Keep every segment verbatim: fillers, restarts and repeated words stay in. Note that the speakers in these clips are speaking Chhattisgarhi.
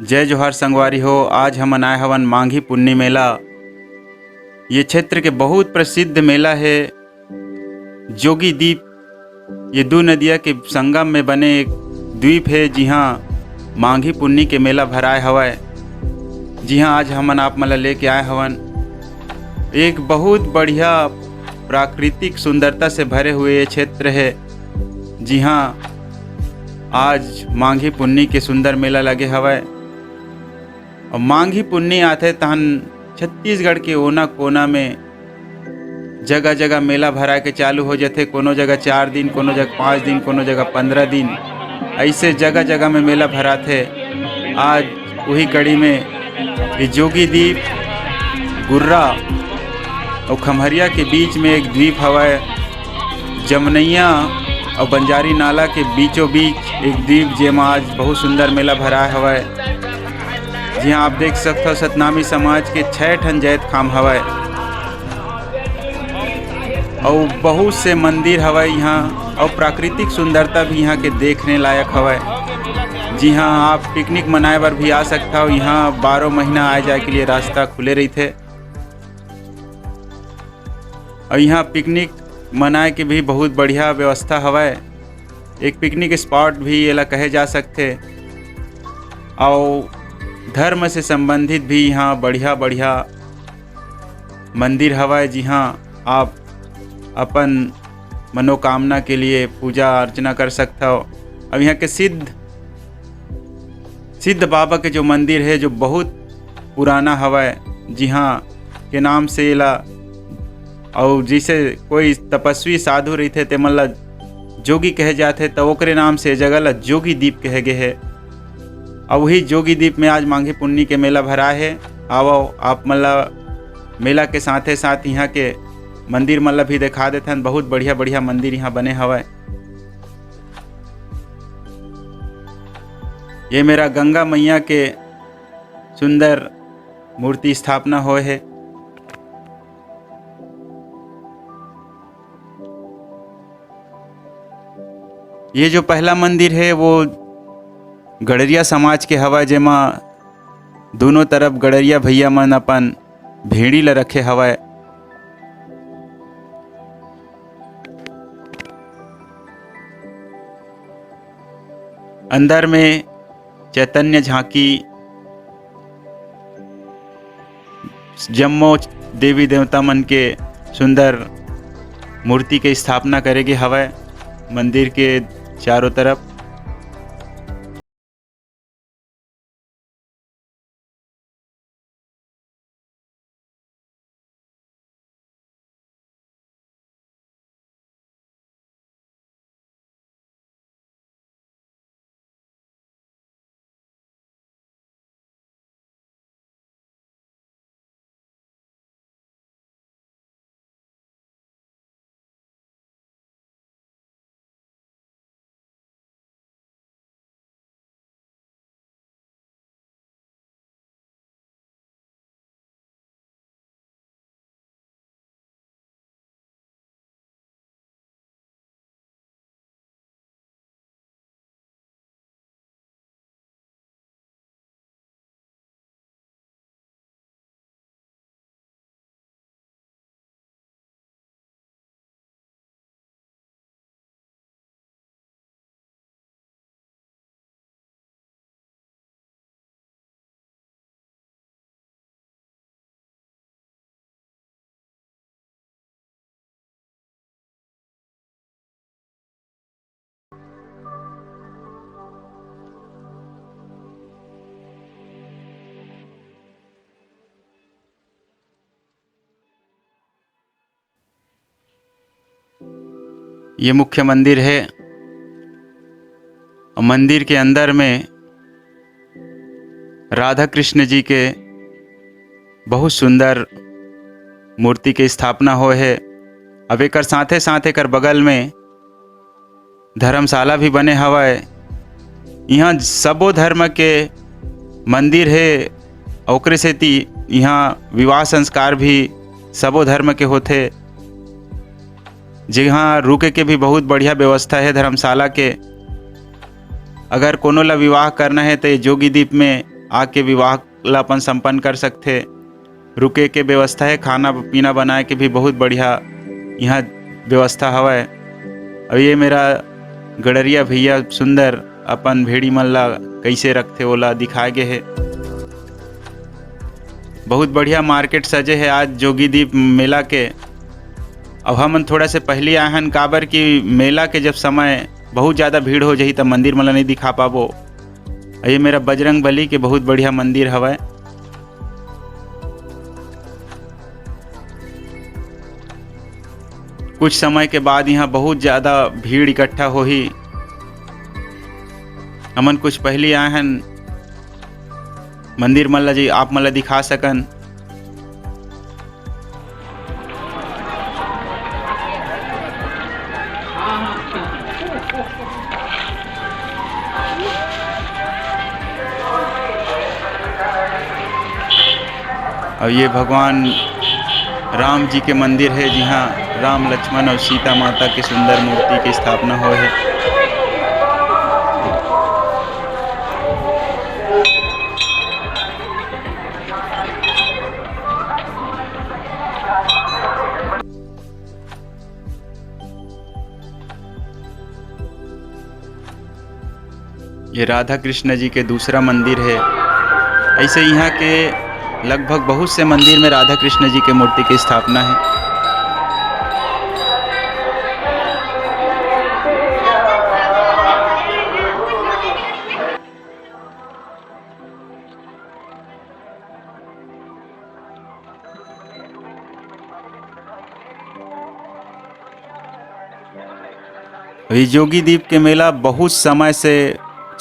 जय जोहार संगवारी हो, आज हमन आए हवन मांघी पुन्नी मेला। ये क्षेत्र के बहुत प्रसिद्ध मेला हे। जोगी दीप, ये दू नदिया के संगम में बने एक द्वीप हे, जिहाँ मांघी पुन्नी के मेला भराए हवय, जिहाँ आज हमन आप मन ला लेके आए हवन। एक बहुत बढ़िया प्राकृतिक सुंदरता से भरे हुए ये क्षेत्र हे, जिहाँ आज मांघी पुन्नी के सुंदर मेला लगे हवय। अउ मांघी पुन्नी आथे तहन छत्तीसगढ़ के ओना कोना में जगह जगह मेला भराए के चालू हो जाथे। कोनो जगह चार दिन, कोनो जगह पाँच दिन, कोनो जगह पंद्रह दिन, ऐसे जगह जगह में मेला भराथे। आज वही कड़ी में ये जोगी दीप, गुर्रा अउ खम्हरिया के बीच में एक द्वीप हवय, जमनैया अउ बंजारी नाला के बीचों बीच एक द्वीप, जेमा आज बहुत सुंदर मेला भराए हवय। जिहां आप देख सकथव, सतनामी समाज के छह ठन जैतखाम हवय अउ बहुत से मंदिर हवय इहां, अउ प्राकृतिक सुंदरता भी इहां के देखने लायक हवय। जिहां आप पिकनिक मनाए बर भी आ सकथव। इहां बारह महीना आए जाए के लिए रास्ता खुले रहिथे। अउ इहां पिकनिक मनाए के भी बहुत बढ़िया व्यवस्था हवय। एक पिकनिक स्पॉट भी एला कहे जा सकथे। अउ धर्म से संबंधित भी इहां बढ़िया बढ़िया मंदिर हवय, जिहां आप अपन मनोकामना के लिए पूजा अर्चना कर सकथव। अब यहाँ के सिद्ध, सिद्ध बाबा के जो मंदिर है, जो बहुत पुराना हवय, जिहाँ के नाम से एला, अउ जैसे कोई तपस्वी साधु रहिथे, तेमन ला जोगी कहे जाथे, त ओकरे नाम से ए जगह ला जोगी दीप कहे गे हे। अउ वही जोगी दीप में आज मांघी पुन्नी के मेला भरा हे। आवव, आप मन ला मेला के साथे साथ इहाँ के मंदिर मन ला भी देखा देथन। बहुत बढ़िया बढ़िया मंदिर इहाँ बने हवय। ये मेरा गंगा मैया के सुंदर मूर्ति स्थापना होए हे। ये जो पहला मंदिर हे, वो गड़रिया समाज के हवय, जेमा दोनों तरफ गड़रिया भैया मन अपन भेड़ी ल रखे हवय। अंदर में चैतन्य झांकी, जम्मो देवी देवता मन के सुंदर मूर्ति के स्थापना करे गे हवय मंदिर के चारों तरफ। ये मुख्य मंदिर हे। मंदिर के अंदर में राधा कृष्ण जी के बहुत सुंदर मूर्ति के स्थापना होए हे। अब एकर साथे साथ एकर बगल में धर्मशाला भी बने हवय। इहाँ सबो धर्म के मंदिर हे, ओकरे सेती इहाँ विवाह संस्कार भी सबो धर्म के होथे। जिहाँ रुके के भी बहुत बढ़िया व्यवस्था हे धर्मशाला के। अगर कोनो ला विवाह करना हे, तो ये जोगी दीप में आके विवाह ला अपन संपन्न कर सकथे। रुके के व्यवस्था हे, खाना पीना बनाए के भी बहुत बढ़िया यहाँ व्यवस्था हवय। अउ ये मेरा गड़रिया भैया सुंदर अपन भेड़ी मन ला कइसे रखथे, ओला दिखाए गे हे। बहुत बढ़िया market सजे हे आज जोगी दीप मेला के। अब हमन थोड़ा से पहली आए हन, काबर कि मेला के जब समय बहुत ज़्यादा भीड़ हो जाही, त मंदिर मन ला नहीं दिखा पाबो। ये मेरा बजरंग बली के बहुत बढ़िया मंदिर हवय। कुछ समय के बाद यहाँ बहुत ज़्यादा भीड़ इकट्ठा होही। हमन कुछ पहली आए हन, मंदिर मन ला जी आप मन ला दिखा सकन। अउ ये भगवान राम जी के मंदिर हे, जिहाँ राम, लक्ष्मण अउ सीता माता के सुंदर मूर्ति के स्थापना होए हे। ये राधा कृष्ण जी के दूसरा मंदिर हे। ऐसे यहाँ के लगभग बहुत से मंदिर में राधा कृष्ण जी के मूर्ति की स्थापना है। अभी जोगी दीप के मेला बहुत समय से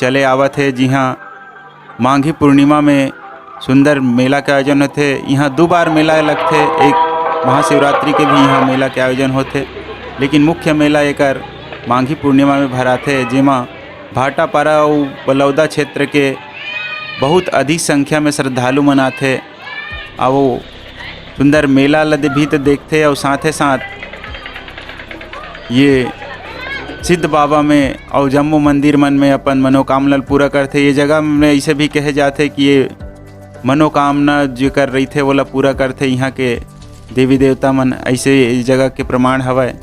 चले आवत हे, जिहाँ माघी पूर्णिमा में सुंदर मेला के आयोजन होथे। यहाँ दो बार मेला लगथे, एक महाशिवरात्रि के भी यहाँ मेला के आयोजन होथे, लेकिन मुख्य मेला एकर माघी पूर्णिमा में भराथे, जेमा भाटापारा अउ बलौदा क्षेत्र के बहुत अधिक संख्या में श्रद्धालु मन आथे। अउ सुंदर मेला ल दे-, भी तो देखथे अउ साथे साथ ये सिद्ध बाबा में अउ जम्मो मंदिर मन में अपन मनोकामना ल पूरा करथे। ये जगह में ऐसे भी कहे जाथे कि ये मनोकामना जेकर रहिथे, ओला पूरा करथे यहाँ के देवी देवता मन, ऐसे ये जगह के प्रमाण हवय।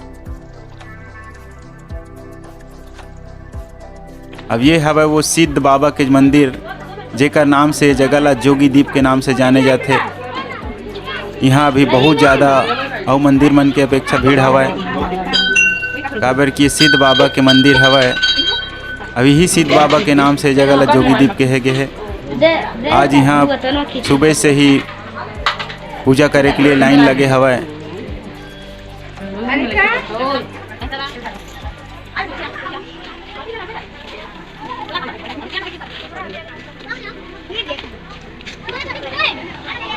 अब ये हवय वो सिद्ध बाबा के मंदिर, जेकर नाम से ये जगह ला जोगी दीप के नाम से जाने जाथे। यहाँ अभी बहुत ज़्यादा अउ मंदिर मन के अपेक्षा भीड़ हवय, काबर कि ये सिद्ध बाबा के मंदिर हवय। अभी ही सिद्ध बाबा के नाम से ये जगह ला जोगी दीप कहे गे हे। आज यहाँ सुबह से ही पूजा करे के लिए लाइन लगे हवय।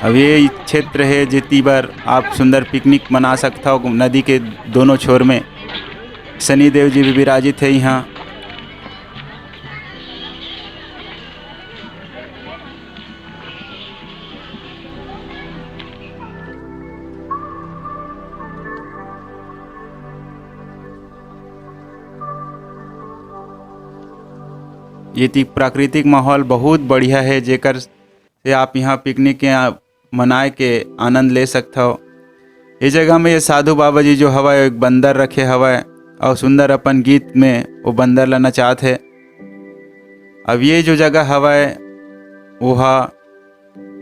अब ये क्षेत्र हे, जेती बर आप सुंदर पिकनिक मना सकथव। नदी के दोनों छोर में शनिदेव जी भी विराजित हे यहाँ। ये ती प्राकृतिक माहौल बहुत बढ़िया हे, जेकर से आप यहाँ पिकनिक के आ-, मनाए के आनंद ले सकथव। ये जगह में ये साधु बाबा जी जो हवय, एक बंदर रखे हवय अउ सुंदर अपन गीत में वो बंदर ला नचात हे। अब ये जो जगह हवय, वो हा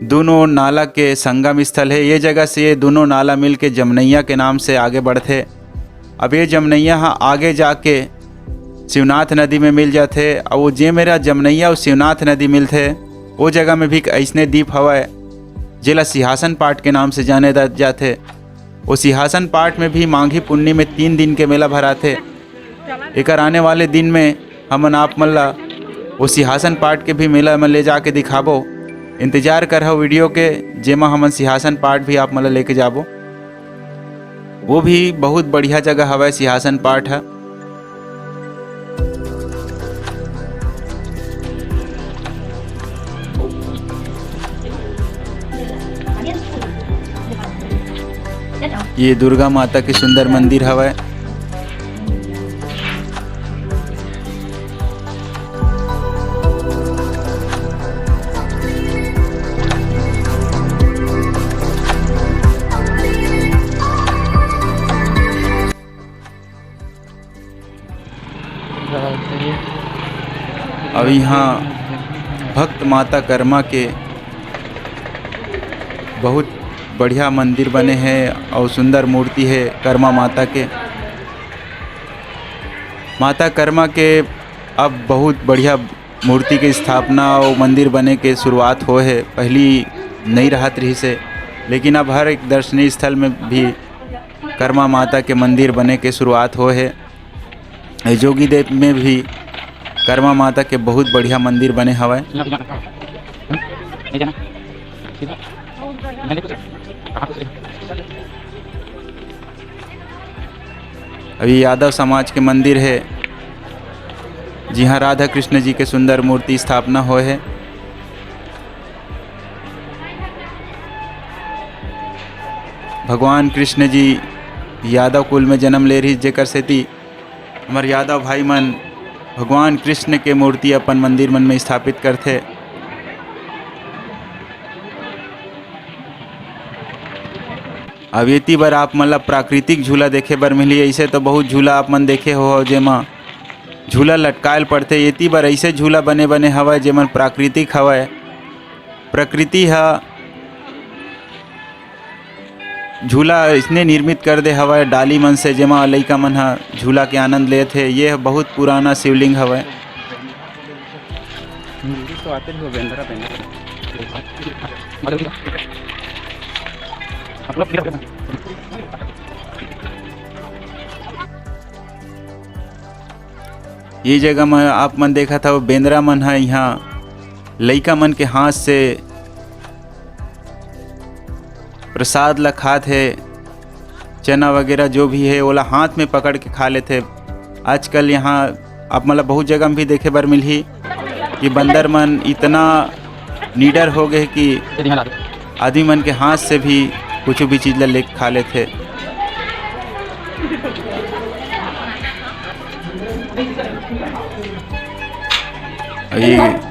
दोनों नाला के संगम स्थल हे। ये जगह से ये दोनों नाला मिल के जमनैया के नाम से आगे बढ़थे। अब ये जमनैया ह आगे जाके शिवनाथ नदी में मिल जाथे। अउ वो जे मेरा जमनैया अउ शिवनाथ नदी मिलथे, वो जगह में भी एक अइसने दीप हवय, जेला सिंहासन पाट के नाम से जाने दा-, जाथे। वो सिंहासन पाट में भी माघी पुन्नी में तीन दिन के मेला भराथे। एकर आने वाले दिन में हमन आप मन ला वो सिंहासन पाट के भी मेला में ले जाके दिखाबो। इंतजार करहव वीडियो के, जेमा हमन सिंहासन पाट भी आप मन ला लेके जाबो। वो भी बहुत बढ़िया जगह हवय सिंहासन पाट ह। ये दुर्गा माता के सुंदर मंदिर हवय। अब यहाँ भक्त माता कर्मा के बहुत बढ़िया मंदिर बने हे और सुंदर मूर्ति हे कर्मा माता के। माता कर्मा के अब बहुत बढ़िया मूर्ति के स्थापना और मंदिर बने के शुरुआत होए हे। पहली नइ रहत रहिस हे, लेकिन अब हर एक दर्शनीय स्थल में भी कर्मा माता के मंदिर बने के शुरुआत होए हे। ए जोगी देव में भी कर्मा माता के बहुत बढ़िया मंदिर बने हवय। अभी यादव समाज के मंदिर हे, जिहाँ राधा कृष्ण जी के सुंदर मूर्ति स्थापना होए हे। भगवान कृष्ण जी यादव कुल में जन्म ले रहिस, जेकर सेती हमर यादव भाई मन भगवान कृष्ण के मूर्ति अपन मंदिर मन में स्थापित करथे। अब एती बर आप मन ला प्राकृतिक झूला देखे बर मिलही। ऐसे तो बहुत झूला आप मन देखे हो, जेमा झूला लटकायल पड़थे। एती बर ऐसे झूला बने बने हवय, जेमन प्राकृतिक हवय। प्रकृति ह झूला इसने निर्मित कर दे हवय डाली मन से, जेमा लइका मन ह झूला के आनंद लेत हे। ये ह बहुत पुराना शिवलिंग हवय। ये जगह म आप मन देखत हव, बेंदरा मन ह इहाँ लइका मन के हाथ से प्रसाद ल खात हे, चना वगैरह जो भी हे, ओला हाथ में पकड़ के खा लेथे। आजकल यहाँ आप मन ल बहुत जगह में भी देखे बर मिलही कि बंदर मन इतना निडर हो गए कि आदमी मन के हाथ से भी कुछ भी चीज ल लेके खा लेथे। ये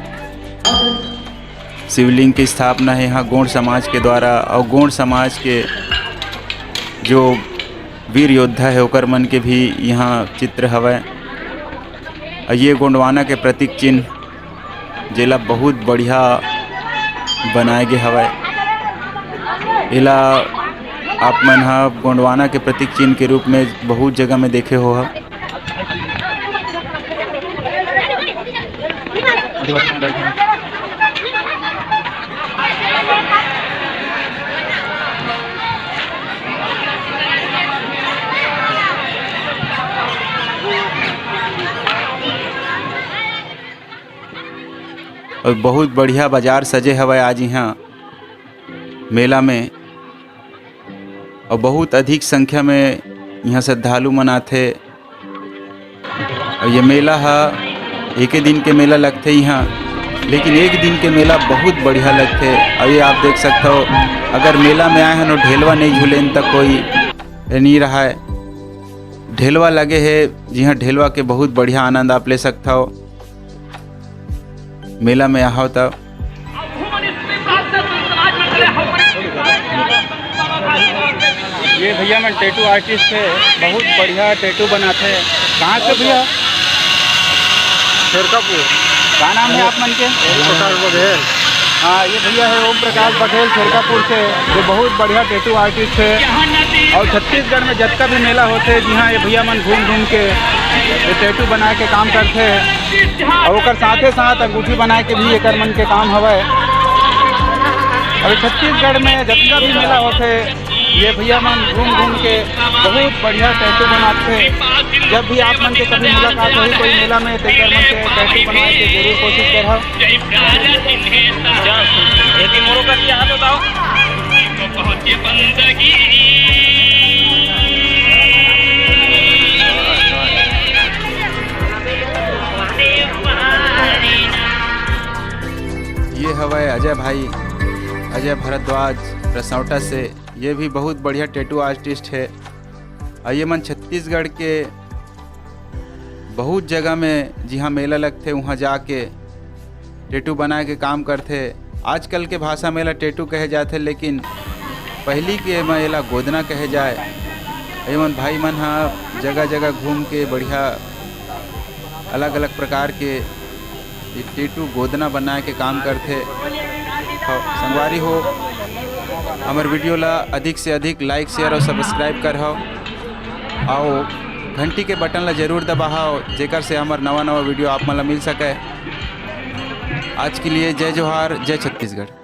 शिवलिंग की स्थापना हे यहाँ गोंड समाज के द्वारा, और गोंड समाज के जो वीर योद्धा हे, ओकर मन के भी यहाँ चित्र हवय। और ये गोंडवाना के प्रतीक चिन्ह, जेला बहुत बढ़िया बनाए गे हवय। एला आप मन ह गोंडवाना के प्रतीक चिन्ह के रूप में बहुत जगह में देखे हो ह। और बहुत बढ़िया बाजार सजे हवय आज इहाँ मेला में, और बहुत अधिक संख्या में इहाँ श्रद्धालु मन आथे। और ये मेला ह एके दिन के मेला लगथे इहाँ, लेकिन एक दिन के मेला बहुत बढ़िया लगथे। और ये आप देख सकथो, अगर मेला में आए हन और ढेलवा नहीं झूलेन त कोई ए नहीं रहाय। ढेलवा लगे हे, जिहाँ ढेलवा के बहुत बढ़िया आनंद आप ले सकथो। मेला में आहव त। ये भैया मन टैटू आर्टिस्ट हे, बहुत बढ़िया टैटू बनाथे। कहाँ से भैया? शेरकापुर। का नाम हे आप मन के? ओम प्रकाश बघेल। हाँ, ये भैया हे ओम प्रकाश बघेल शेरकापुर से, जो बहुत बढ़िया टैटू आर्टिस्ट हे। और छत्तीसगढ़ में जतका भी मेला होथे, जी हाँ, ये भैया मन घूम घूम के ये टैटू बना के काम करथे। और ओकर साथे साथ अंगूठी बनाए के भी एकर मन के काम हवय। और छत्तीसगढ़ में जतका भी मेला होथे, ये भैया मन घूम घूम के बहुत बढ़िया टैटू बनाथे। जब भी आप मन के कभी मुलाकात होही कोई मेला में, तो एकर मन के टैटू बनाए के जरूर कोशिश करहव। ये हवय अजय भाई, अजय भारद्वाज रसौटा से। ये भी बहुत बढ़िया टैटू आर्टिस्ट हे। और ये मन छत्तीसगढ़ के बहुत जगह में, जिहाँ मेला लगथे, उहाँ जाके टैटू बनाए के काम करथे। आजकल के भाषा में एला टैटू कहे जाथे, लेकिन पहिली के में एला गोदना कहे जाए। ये मन भाई मन ह जगह जगह घूम के बढ़िया अलग अलग प्रकार के ये टेटू गोदना बनाए के काम करथे। हव, संगवारी हो, हमर वीडियो ला अधिक से अधिक like, share और subscribe करहव। अउ घंटी के बटन ला जरूर दबाहव, जेकर से हमर नवा नवा वीडियो आप मन ला मिल सके। आज के लिए जय जोहार, जय छत्तीसगढ़।